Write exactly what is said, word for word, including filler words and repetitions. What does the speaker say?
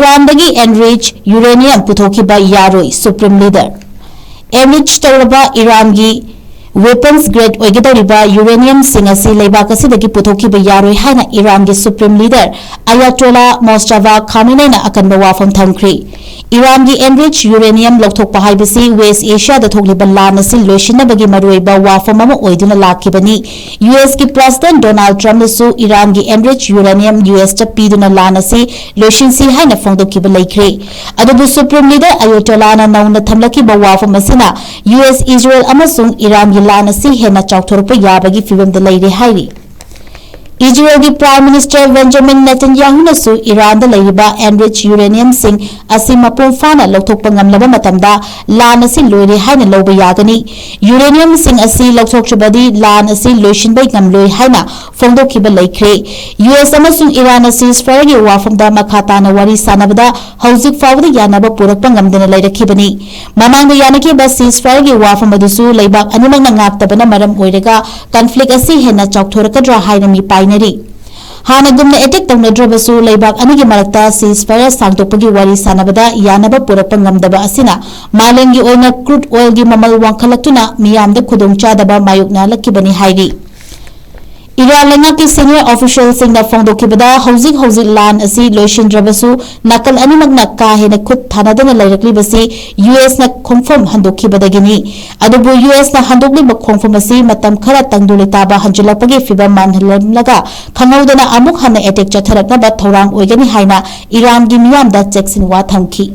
ꯏꯔꯥꯟꯗꯒꯤ enriched uranium ꯄꯨꯊꯣꯛꯈꯤꯕ ꯌꯥꯔꯣꯏ, Supreme Leader꯫ Enrich ꯇꯧꯔꯕ ꯏꯔꯥꯟꯒꯤ weapons grade ꯑꯣꯏꯒꯗꯧꯔꯤꯕ uraniumꯁꯤꯡ ꯑꯁꯤ ꯂꯩꯕꯥꯛ ꯑꯁꯤꯗꯒꯤ ꯄꯨꯊꯣꯛꯈꯤꯕ ꯌꯥꯔꯣꯏ ꯍꯥꯏꯅ ꯏꯔꯥꯟꯒꯤ Supreme Leader Ayatollah Mojtaba Khameneiꯅ ꯑꯀꯟꯕ ꯋꯥꯐꯝ ꯊꯝꯈ꯭ꯔꯦ꯫ ꯏꯔꯥꯟꯒꯤ enriched uranium ꯂꯧꯊꯣꯛꯄ ꯍꯥꯏꯕꯁꯤ West Asiaꯗ ꯊꯣꯛꯂꯤꯕ ꯂꯥꯟ ꯑꯁꯤ ꯂꯣꯏꯁꯤꯟꯅꯕꯒꯤ ꯃꯔꯨꯑꯣꯏꯕ ꯋꯥꯐꯝ ꯑꯃ ꯑꯣꯏꯗꯨꯅ ꯂꯥꯛꯈꯤꯕꯅꯤ꯫ USꯀꯤ President Donald Trumpꯅꯁꯨ ꯏꯔꯥꯟꯒꯤ enriched uranium USꯇ ꯄꯤꯗꯨꯅ ꯂꯥꯟ ꯑꯁꯤ ꯂꯣꯏꯁꯤꯟꯁꯤ ꯍꯥꯏꯅ ꯐꯣꯡꯗꯣꯛꯈꯤꯕ ꯂꯩꯈ꯭ꯔꯦ꯫ ꯑꯗꯨꯕꯨ Supreme Leader Ayatollahꯅ ꯅꯧꯅ ꯊꯝꯂꯛꯈꯤꯕ ꯋꯥꯐꯝ ꯑꯁꯤꯅ US, Israel ꯑꯃꯁꯨꯡ ꯏꯔꯥꯟꯒꯤ ꯂꯥꯟ ꯑꯁꯤ ꯍꯦꯟꯅ ꯆꯥꯎꯊꯣꯔꯛꯄ ꯌꯥꯕꯒꯤ ꯐꯤꯚꯝꯗ ꯂꯩꯔꯦ ꯍꯥꯏꯔꯤ꯫ ꯏꯖꯔꯦꯜꯒꯤ Prime Minister Benjamin Netanyahuꯅꯁꯨ ꯏꯔꯥꯟꯗ ꯂꯩꯔꯤꯕ enriched uraniumꯁꯤꯡ ꯑꯁꯤ ꯃꯄꯨꯡ ꯐꯥꯅ ꯂꯧꯊꯣꯛꯄ ꯉꯝꯂꯕ ꯃꯇꯝꯗ ꯂꯥꯟ ꯑꯁꯤ ꯂꯣꯏꯔꯦ ꯍꯥꯏꯅ ꯂꯧꯕ ꯌꯥꯒꯅꯤ꯫ Uraniumꯁꯤꯡ ꯑꯁꯤ ꯂꯧꯊꯣꯛꯇ꯭ꯔꯕꯗꯤ ꯂꯥꯟ ꯑꯁꯤ ꯂꯣꯏꯁꯤꯟꯕ ꯉꯝꯂꯣꯏ ꯍꯥꯏꯅ ꯐꯣꯡꯗꯣꯛꯈꯤꯕ ꯂꯩꯈ꯭ꯔꯦ꯫ US ꯑꯃꯁꯨꯡ ꯏꯔꯥꯟꯅ ceasefire ꯒꯤ ꯋꯥꯐꯝꯗ ꯃꯈꯥ ꯇꯥꯅ ꯋꯥꯔꯤ ꯁꯥꯅꯕꯗ ꯍꯧꯖꯤꯛ ꯐꯥꯎꯕꯗ ꯌꯥꯅꯕ ꯄꯨꯔꯛꯄ ꯉꯝꯗꯅ ꯂꯩꯔꯛꯈꯤꯕꯅꯤ꯫ ꯃꯃꯥꯡꯗ ꯌꯥꯅꯈꯤꯕ ceasefire ꯒꯤ ꯋꯥꯐꯝ ꯑꯗꯨꯁꯨ ꯂꯩꯕꯥꯛ ꯑꯅꯤꯃꯛꯅ ꯉꯥꯛꯇꯕꯅ ꯃꯔꯝ ꯑꯣꯏꯔꯒ conflict ꯑꯁꯤ ꯍꯦꯟꯅ ꯆꯥꯎꯊꯣꯔꯛꯀꯗ꯭ꯔꯥ ꯍꯥꯏꯅ ꯃꯤ ꯄꯥꯏꯅꯔꯤ꯫ ꯍꯥꯟꯅꯒꯨꯝꯅ attack ꯇꯧꯅꯗ꯭ꯔꯕꯁꯨ ꯂꯩꯕꯥꯛ ꯑꯅꯤꯒꯤ ꯃꯔꯛꯇ ceasefire ꯁꯥꯡꯗꯣꯛꯄꯒꯤ ꯋꯥꯔꯤ ꯁꯥꯅꯕꯗ ꯌꯥꯅꯕ ꯄꯨꯔꯛꯄ ꯉꯝꯗꯕ ꯑꯁꯤꯅ ꯃꯥꯂꯦꯝꯒꯤ ꯑꯣꯏꯅ crude oil ꯒꯤ ꯃꯃꯜ ꯋꯥꯡꯈꯠꯂꯛꯇꯨꯅ ꯃꯤꯌꯥꯝꯗ ꯈꯨꯗꯣꯡꯆꯥꯗꯕ ꯃꯥꯌꯣꯛꯅꯍꯜꯂꯛꯈꯤꯕꯅꯤ ꯍꯥꯏꯔꯤ꯫ ꯏꯔꯥꯟ ꯂꯩꯉꯥꯛꯀꯤ senior officialꯁꯤꯡꯅ ꯐꯣꯡꯗꯣꯛꯈꯤꯕꯗ ꯍꯧꯖꯤꯛ ꯍꯧꯖꯤꯛ ꯂꯥꯟ ꯑꯁꯤ ꯂꯣꯏꯁꯤꯟꯗ꯭ꯔꯕꯁꯨ ꯅꯥꯀꯜ ꯑꯅꯤꯃꯛꯅ ꯀꯥ ꯍꯦꯟꯅ ꯈꯨꯠ ꯊꯥꯅꯗꯅ ꯂꯩꯔꯛꯂꯤꯕꯁꯤ USꯅ ꯈꯣꯡꯐꯝ ꯍꯟꯗꯣꯛꯈꯤꯕꯗꯒꯤꯅꯤ꯫ ꯑꯗꯨꯕꯨ USꯅ ꯍꯟꯗꯣꯛꯂꯤꯕ ꯈꯣꯡꯐꯝ ꯑꯁꯤ ꯃꯇꯝ ꯈꯔ ꯇꯪꯗꯨ ꯂꯩꯇꯥꯕ ꯍꯟꯖꯤꯜꯂꯛꯄꯒꯤ ꯐꯤꯚꯝ ꯃꯥꯟꯍꯜꯂꯝꯂꯒ ꯈꯪꯍꯧꯗꯅ ꯑꯃꯨꯛ ꯍꯟꯅ attack ꯆꯠꯊꯔꯛꯅꯕ ꯊꯧꯔꯥꯡ ꯑꯣꯏꯒꯅꯤ ꯍꯥꯏꯅ ꯏꯔꯥꯟꯒꯤ ꯃꯤꯌꯥꯝꯗ ꯆꯦꯛꯁꯤꯟꯋꯥ ꯊꯝꯈꯤ꯫